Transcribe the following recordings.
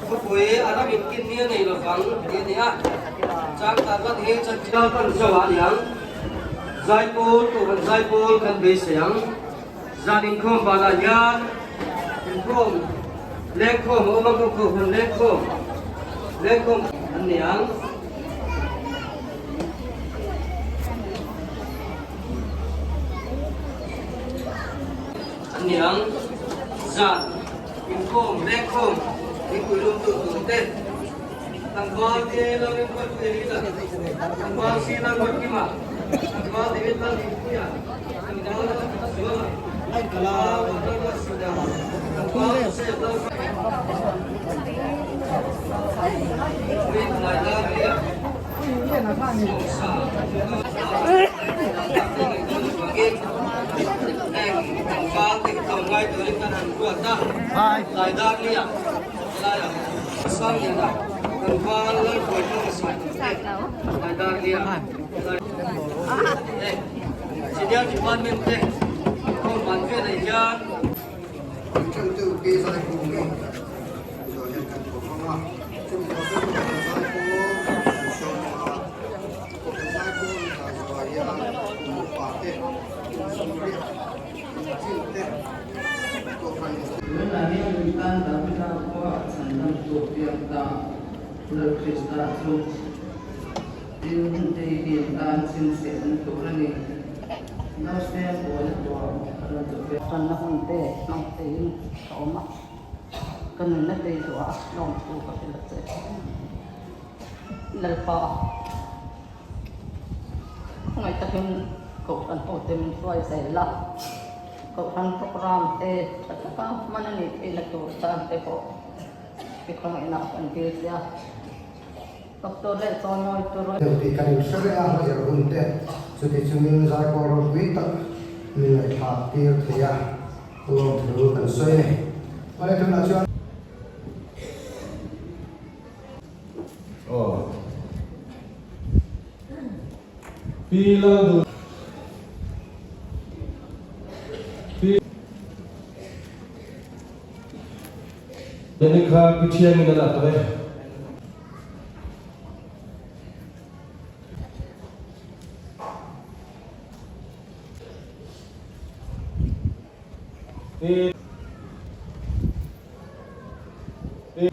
Khawpui a ram inkin ni a nei lovang tih a ni a, changkang lan hi Chanchal kan zo ah a ni ang. Zaipawl Kohhran Zaipawl kan beisei ang. Zan inkhawm banah hian inkhawm lengkhawm a awm ang, Kohhran lengkhawm lengkhawm an ni ang. An ni ang. Zan inkhawm lengkhawm mipui lumtu tur te, tlangval te Lalremruatpuia Lila, tlangval Si Lalruatkima, tlangval David Lalhimpuia, tlangval Lalthazuala, tlangval Lalruatsina, tlangval Joseph Zawh hian kan thawk ang a, chumi zawh chu Kohhran Zaipawl kan sawm ang a, Kohhran Zaipawl an zawhah hian kum upa te, kum sawmriat, kum chin te, Kohhran Tunah hian min tan Davida khua a chhan dam tur piang ta Lal Krista chu tin hei hi in tan chhinchhiah an tur a ni. Nausem buaina tuah a rawn tu ve. Tanna hun te hmang theiin ka awm a. Ka nunna tei duah a lawmthu ka hrilh a che. Lalpa, khawngaih takin Kohhran hote min hruai zel a, Kohhran programme te tha taka hman a nih theihna tur tan te pawh i khawngaihna kan dil che a. Doctor leh chaw nawi tur a. Deuh tih kan inhre reng a, hla er hun te chuti chungin Zaikawl ropui tak min ngaihthlak tir thei a. Lawmthu kan sawi a ni. Awle tunah chuan. Aw. Pi Laldu. Pi. Dani kha Pi Thiangin a la tawh e. Pi. Pi.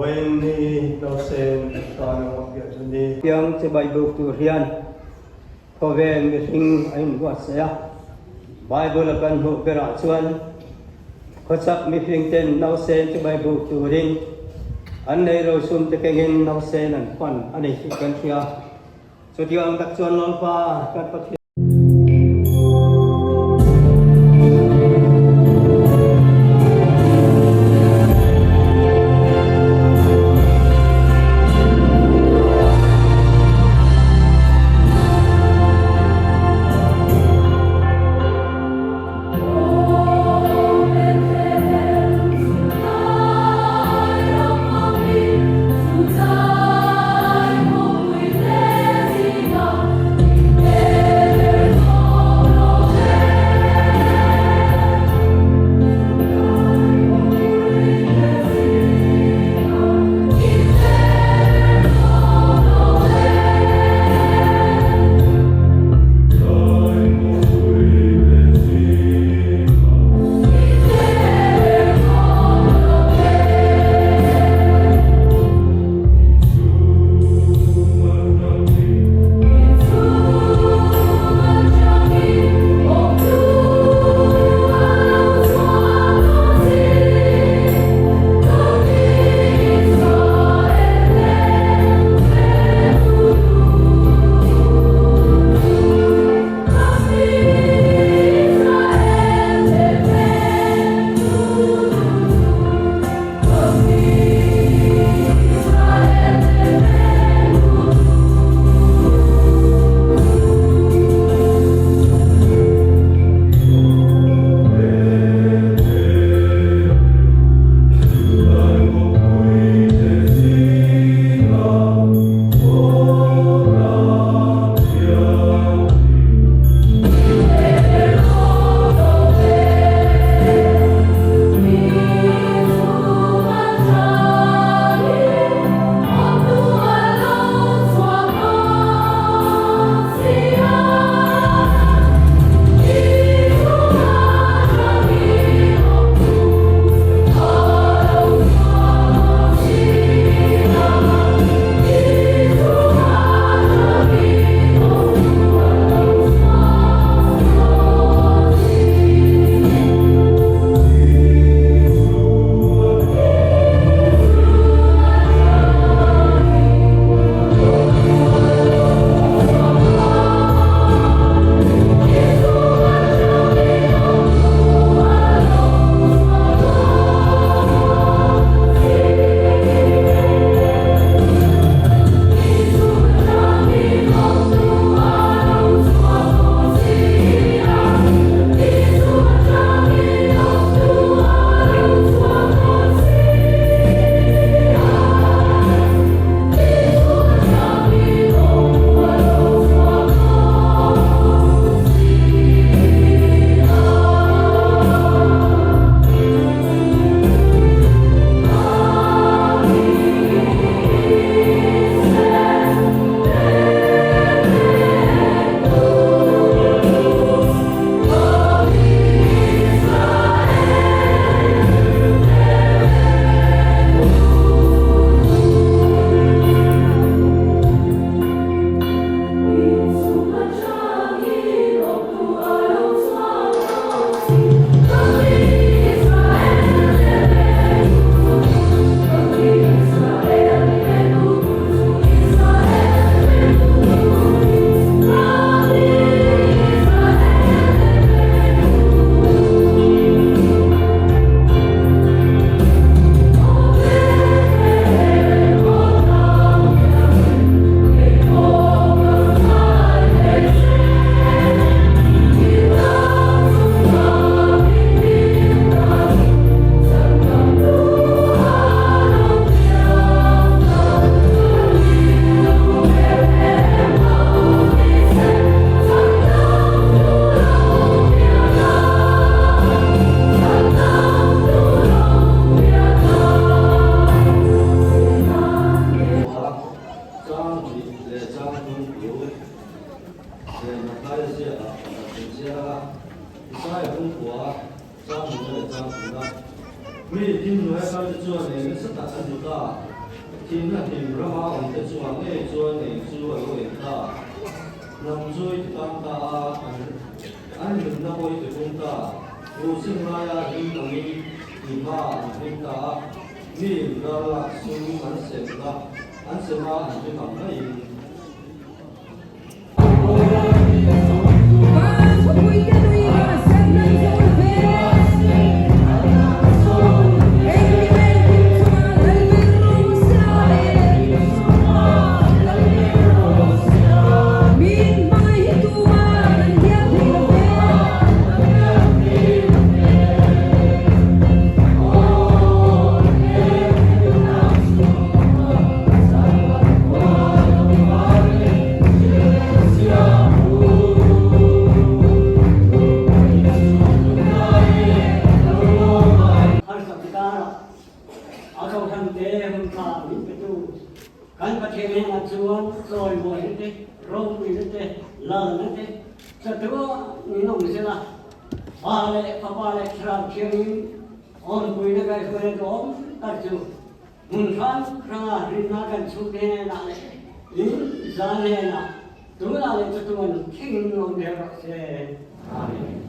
Vawiin ni nausen tan a ngawt biah chu ni. Piang chibai buk tur hian khawvel mihring a inbuatsaih a, Bible a kan hmuh berah chuan khawchhak mihring ten nausen chibai buk turin an nei rosum te kengin nausen an pan a ni tih kan hria. Chutiang tak chuan Lalpa kan Pathian. Thihna hlim rama awmte chungah ngei chuan ei chu a lo ei ta. Hnam chu i tikang ta a, an an hlimna pawh i tipung ta. Ruhsing laia hlim angin i hmaah an hlim ta a, mi inral lak sum an semna an sema an hlim ang maiin. Harsat karah a kohhrante hun tha min petu kan Pathian hnenah chuan chawimawina te, ropuina te, lalna te chatua min awm sela, Pa leh Fapa leh Thlarau Thianghlim awmpuina kaihhruaina duhawm tak chu Hmun hrang hranga rinna kan chhuk hnenah leh in zan hnenah tunah leh chatuan thlengin awm zel rawh se. Amen.